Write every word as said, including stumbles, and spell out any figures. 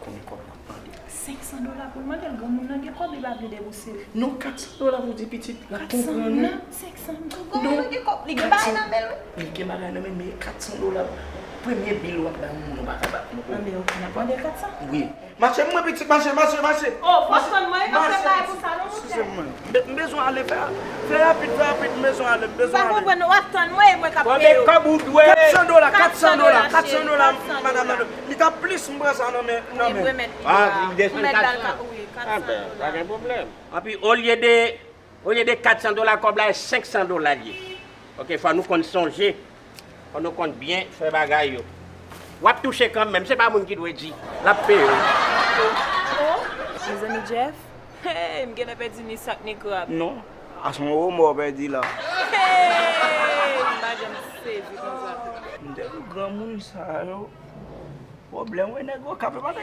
Konbyen kòb l ap mande? Senk san dola pou l mande l, granmoun nan gen kòb, li pa vle debouse l. Non, kat san dola pou di pitit l ap konprann. Kat san? Non, senk san. Granmoun nan gen kòb, li gen bagay nan men l, wi. Li gen bagay nan men l, men kat san dola, premye bil w ap bay moun, ou pa ka bat non. Anben, oke, n ap mande l kat san. Wi. Mache, mwen pitit, mache, mache, mache. Oh, fòk tann mwen, e pa fè bagay konsa non, monchè. Eskize mwen. M bezwen ale, fè, fè rapid, fè rapid, m bezwen ale, m bezwen ale. M pa konprann, w ap tann mwen, e mwen k ap peye w. Konbyen kòb ou dwe? Kat san dola, kat san dola, kat san dola, madanm nan. Li t ap plis m pran sa nan men, nan men. Wi, remèt li la. Remèt ba l ka, wi, kat san dola. Pa gen pwoblèm. Anpi, olye de, olye de kat san dola, kòb la, e senk san dola l ye. Oke, fò nou konn sonje. Fò nou konn byen fè bagay yo. W ap touche kanmenm, se pa moun ki dwe di. L ap peye w. Oh, mezanmi Jeff, hey, m genlè pèdi ni sak ni krab. Non, a se yon remò w pèdi la. Hey, m pa janm sezi konsa. M te di granmoun sa yo, pwoblèm wi nèg Okap yo pa t